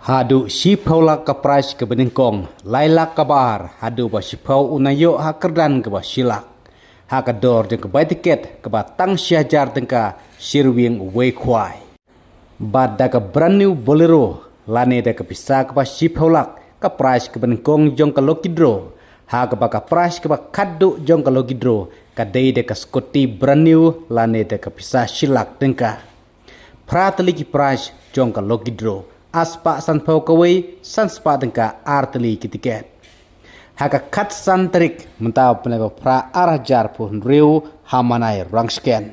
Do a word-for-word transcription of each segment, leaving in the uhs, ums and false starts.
Haduh shiphew lak ka prize kaba nyngkong, lai lak kaba ar, haduh ba shiphew u nang ïoh ha kyrdan kaba shi lak. Ha ka dor jong ka bai tiket kaba tang shi hajar tyngka, shi rwieng uwei khwai. Bad da ka brand new Bolero, lane da ka pisa kaba shiphew lak, ka prize kaba nyngkong jong ka lucky draw. Ha kaba ka prize kaba khatduh jong ka lucky draw, ka dei da ka scooty brand new, lane da ka pisa shi lak tyngka. Phra tylli ki prize jong ka lucky draw, ar spah sanphew kawei, san spah tyngka ar tylli ki tiket. Ha ka khatsan tarik mynta u bnai ba phra ar hajar phew hynriew ha Manai Rangshken.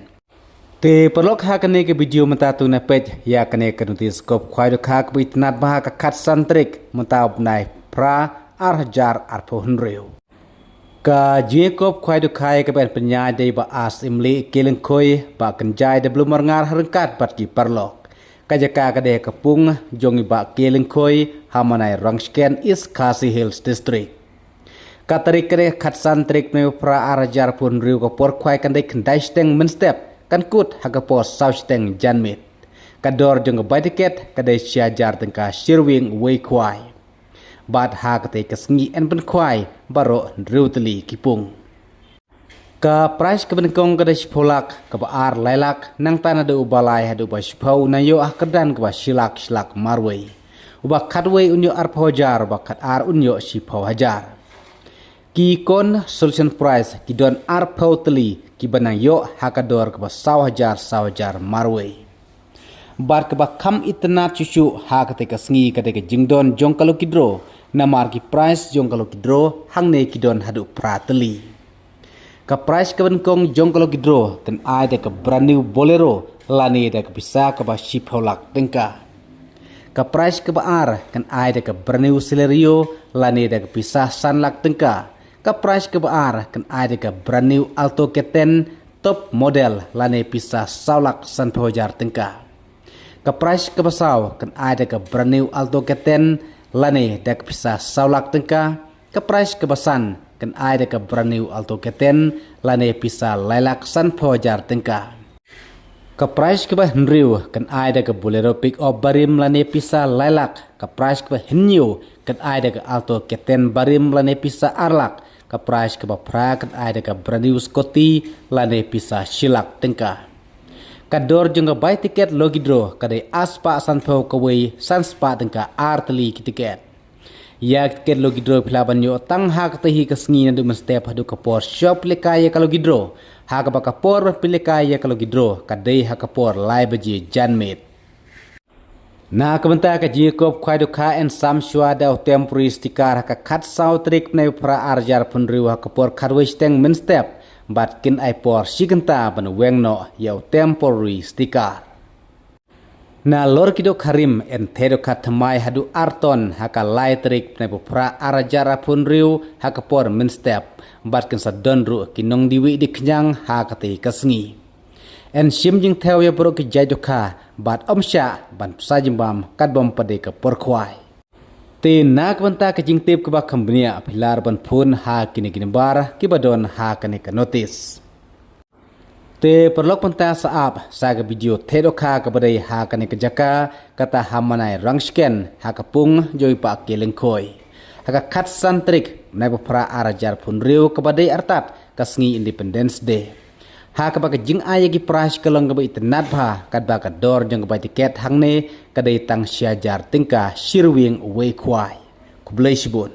Te paralok, ha kane ka video mynta to ngin peit ïa kane ka notice kop khwai dohkha kaba itynnad bha ha ka khatsan tarik mynta u bnai phra ar hajar arphew hynriew. Ka jingïakop khwai dohkha ïa kaba pynïaid da i Bah As Imli Kielengkhoi, Bah Kynjai W Marngar ha ryngkat bad ki paralok. Ka jaka ka dei ka pung jong i Bah Kielengkhoi ha Manai Rangshken, East Khasi Hills District. Ka tarik ka dei khatsan tarik Naiphra ar hajar phew hynriew, ka por khwai kan dei khyndai shiteng mynstep, kan kut ha ka por saw shiteng janmiet. Ka dor jong ka bai tiket ka dei shi hajar tyngka, shi rwieng uwei khwai. Bad ha katei ka sngi yn pynkhwai baroh hynriew tylli ki pung. Ka prize kaba nyngkong ka dei shiphew lak, kaba ar lai lak, nangta naduh uba lai haduh uba shiphew un ïoh ha ka kyrdan kaba shi lak, shi lak marwei. Uba khatwei un ïoh arphew hajar, uba khatar un ïoh shiphew hajar. Ki consolation prize ki don arphew tylli kiba nang ïoh ha ka dor kaba saw hajar, saw hajar marwei. Bad kaba kham itynnad shuh shuh ha katei ka sngi ka dei ka jingdon jong ka lucky draw, namar ki prize jong ka lucky draw hangne ki don haduh phra tylli. Ka prize kaba nyngkong jong ka lucky draw kan ai da ka brand new Bolero lane da ka pisa kaba shiphew lak tyngka. Ka prize kaba ar kan ai da ka brand new Celerio lane da ka pisa san lak tyngka. Ka prize kaba ar kan ai da ka brand new Alto K ten top model lane pisa saw lak sanphew hajar tyngka. Ka prize kaba saw kan ai da ka brand new Alto K ten lane da ka pisa saw lak tyngka. Ka prize kaba san kan ai da ka brand new Alto K ten lane pisa lai lak sanphew hajar tyngka. Ka prize kaba hynriew kan ai da ka Bolero pickup barim lane pisa lai lak. Ka prize kaba hynñiew kan ai da ka Alto K ten barim lane pisa ar lak. Ka prize kaba phra kan ai da ka brand new scooty lane pisa shi lak tyngka. Ka dor jong ka bai tiket lucky draw ka dei ar spah sanphew kawei, san spah tyngka ar tylli ki tiket. Ïa ki tiket lucky draw phi lah ban ïoh tang ha katei hi ka sngi naduh mynstep haduh ka por shu pynlehkai ïa ka lucky draw. Ha kaba ka por ban pynlehkai ïa ka lucky draw ka dei ha ka por lai baje janmiet. Na ka bynta ka jingïakop khwai dohkha yn sam shuwa da u temporary sticker ha ka khatsaw tarik Naiphra ar hajar phew hynriew ha ka por khatwei shiteng mynstep, bad kin ai por shi kynta ban weng noh ïa u temporary sticker. Nalor ki dohkha rim yn theh dohkha thymmai haduh ar ton ha ka lai tarik Naiphra ar hajar arphew hynriew ha ka por mynstep, bad kin sa don ruh ki nongdie wieh die khñiang ha katei ka sngi. Yn shim jingthew ïa baroh ki jait dohkha bad ym shah ban pynshai jingbam katba ym pat dei ka por khwai. Te na ka bynta ka jingtip kaba kham bniah phi lah ban phone ha kine ki nambar kiba don ha kane ka notice. Te paralok, mynta sa ap sa ka video theh dohkha kaba dei ha kane ka jaka, kata ha Manai Rangshken ha ka pung jong i Bah Kielengkhoi. Ha ka khatsan tarik Naiphra ar hajar phew hynriew kaba dei artat ka sngi Independence Day. Ha kaba ka jingai ïa ki prize ka long kaba itynnad bha, katba ka dor jong ka bai tiket hangne ka dei tang shi hajar tyngka, shi rwieng uwei khwai. Khublei shibun.